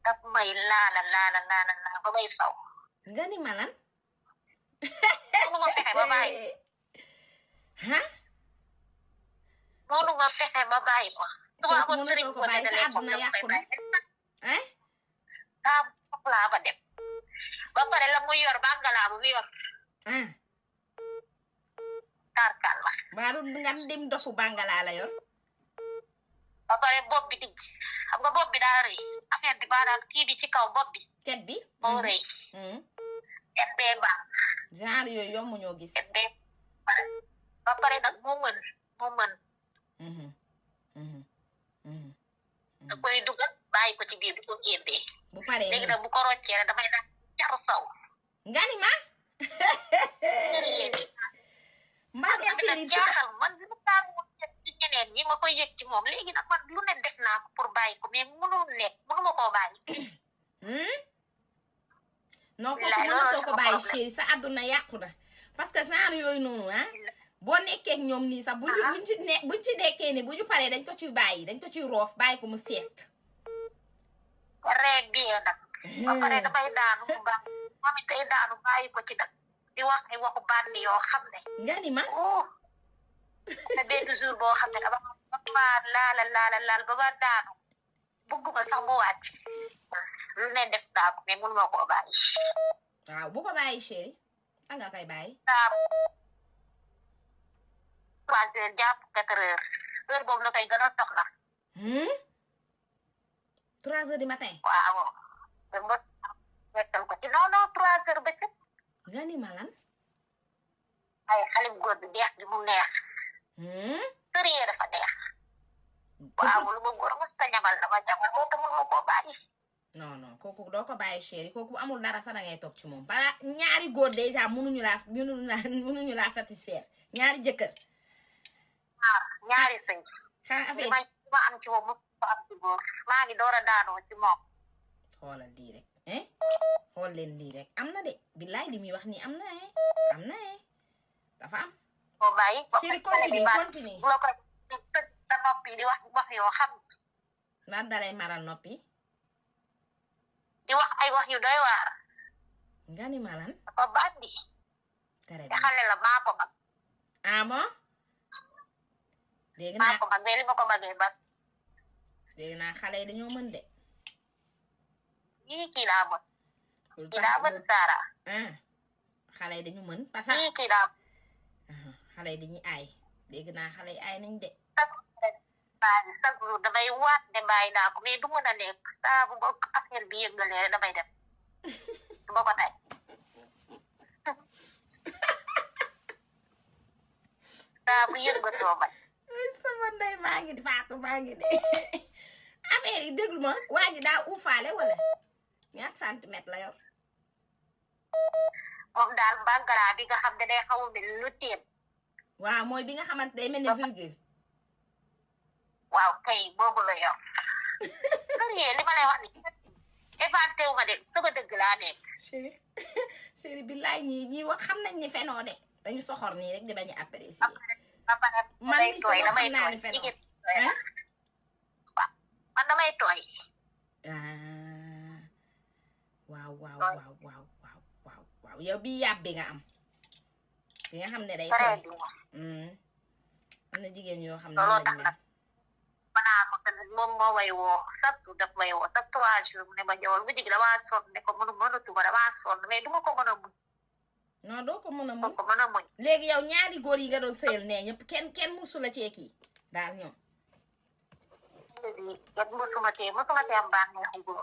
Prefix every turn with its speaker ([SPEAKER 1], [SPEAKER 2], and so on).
[SPEAKER 1] daf may laala ba may saw.
[SPEAKER 2] nga ni malan
[SPEAKER 1] Mënu nga fexe ba bàyyi.
[SPEAKER 2] ha
[SPEAKER 1] Mënu nga fexe ba bàyyi ko. Su ma amoon
[SPEAKER 2] mënatoo
[SPEAKER 1] sëriñ
[SPEAKER 2] ko
[SPEAKER 1] bu ne
[SPEAKER 2] bàyyi sa
[SPEAKER 1] dalee
[SPEAKER 2] àdduna
[SPEAKER 1] comme
[SPEAKER 2] yàqu
[SPEAKER 1] dama
[SPEAKER 2] na
[SPEAKER 1] koy bàyyi.
[SPEAKER 2] eh
[SPEAKER 1] Daa soxlaa ba dem. Ba pare la muy yor bàngalaa bu mu yor
[SPEAKER 2] ah
[SPEAKER 1] tarkal la.
[SPEAKER 2] baalu nga dim dofu bangala la yor
[SPEAKER 1] Ba pare bopp bi digg xam nga bopp bi daa rëy affaire bi maanaam kii bi ci kaw bopp bi
[SPEAKER 2] tet bi
[SPEAKER 1] moo rëy. Tet bee baax.
[SPEAKER 2] genre yooyu yomb ñoo gis
[SPEAKER 1] Tet bee ba pare nag moo mën da koy dugal bàyyi ko ci biir di ko génnee.
[SPEAKER 2] bu paree
[SPEAKER 1] léegi nag bu ko roccee rek damay naan caru saw.
[SPEAKER 2] nga ni ma mbaa du affaire yi
[SPEAKER 1] jaaxal man li ma daan woon ci ñeneen ñi ma koy yëg ci moom léegi nag man lu ne def naa ko pour bàyyi ko mais mënul nekk mënuma koo bàyyi.
[SPEAKER 2] non kooku mënatoo ko bàyyi chéri sa àdduna yàqu na parce que genre yooyu noonu ah boo nekkee ak ñoom nii sax buñ ci nekkee ni bu ñu paree dañ ko ciy bàyyi dañ ko ciy roof bàyyi ko mu sieste.
[SPEAKER 1] très bien nag. ba pare dafay daanu bu baax moom it day daanu bàyyi ko ci nag di wax ay waxu bànni yoo xam ne.
[SPEAKER 2] nga ni ma.
[SPEAKER 1] te benn jour boo xam ne dama laal ba ba daanu bëgguma sax mu wàcc. lu ne def naa ko mais mënuma koo bàyyi.
[SPEAKER 2] waaw bu ko bàyyi chéri a nga koy bàyyi.
[SPEAKER 1] 3 heures jàpp 4 heures heure boobu la koy gën a soxla.
[SPEAKER 2] 3 heures du matin.
[SPEAKER 1] waaw. te nga wekkal ko ci non 3 heures ba ci.
[SPEAKER 2] nga ni ma lan.
[SPEAKER 1] ay xale bu góor bi neex bi mu neex. sëriyee dafa neex. waaw lu ma góor mos ta ñamal dama ñamal moo tax mënuma koo bàyyi.
[SPEAKER 2] non kooku doo ko bàyyi chéri kooku amul dara sax da ngay toog ci moom parce que ñaari góor déjà mënuñu laa satisfaire ñaari jëkkër.
[SPEAKER 1] ñaari sëy.
[SPEAKER 2] xanaa affaire
[SPEAKER 1] ma am ci moom mos ko am ci góor maa ngi door a daanoo ci moom.
[SPEAKER 2] xoolal lii rek xool leen lii rek am na de billaay li muy wax nii am na am na dafa am.
[SPEAKER 1] boo bàyyi
[SPEAKER 2] chéri continue
[SPEAKER 1] bu la koy tëj sa noppi di wax yoo xam.
[SPEAKER 2] lan dalay maral noppi.
[SPEAKER 1] di wax ay wax yu doy waar.
[SPEAKER 2] nga ni malan.
[SPEAKER 1] dafa bandi.
[SPEAKER 2] très
[SPEAKER 1] te
[SPEAKER 2] bien
[SPEAKER 1] xale la maa ko mag.
[SPEAKER 2] ah bon. léegi
[SPEAKER 1] maa
[SPEAKER 2] naa
[SPEAKER 1] ko mag mais li ma ko magee ba.
[SPEAKER 2] léegi naa xale yi dañoo mën de.
[SPEAKER 1] kii laa mën. kii laa mën Sara.
[SPEAKER 2] xale yi dañu mën parce que
[SPEAKER 1] kii laa mën.
[SPEAKER 2] xale yi dañuy aay léegi naa xale yi aay nañ de.
[SPEAKER 1] chaque jour damay waat ne bàyyi naa ko mais du mën a nekk saa bu ma affaire bi yëngalee rek damay dem du ma ko tay saa bu yëngatoo bañ.
[SPEAKER 2] sama ndey maa ngi faatu maa ngi de affaire yi déglu ma waa ji daa uufaale wala ñaata centimètre la yor.
[SPEAKER 1] moom daal bàngalaa bi nga xam ne day xaw a mel lu téem.
[SPEAKER 2] waaw mooy bi nga xamante day mel ni virgule.
[SPEAKER 1] waaw kay boobu la yor. sérieux li ma lay wax ni éventé wu ma de sama dëgg laa nekk.
[SPEAKER 2] chéri billaay ñi wax xam nañ ni fenoo de dañu soxor nii rek di bañ a apprécier. man mi sama xam naa ni fenoo
[SPEAKER 1] man damay tooy.
[SPEAKER 2] waaw yow bi yàbbi nga am. bi nga xam ne day
[SPEAKER 1] très
[SPEAKER 2] tooy.
[SPEAKER 1] bien.
[SPEAKER 2] am na jigéen yoo xam ne
[SPEAKER 1] looloo
[SPEAKER 2] lañ
[SPEAKER 1] tax
[SPEAKER 2] mel.
[SPEAKER 1] nag manaa ko tamit moom moo way woo chaque jour daf may woo chaque 3 jours mu ne ma ñëwal bu jig damaa sonn ne ko mënatuma damaa sonn mais du ma ko mën a muñ.
[SPEAKER 2] non doo ko mën a
[SPEAKER 1] du
[SPEAKER 2] muñ
[SPEAKER 1] ma ko mën a muñ.
[SPEAKER 2] léegi yow ñaari góor yi nga doon sëyal nee ñëpp kenn musu la cee kii daal ñoom.
[SPEAKER 1] léegi kenn mosuma cee am bànneexu góor.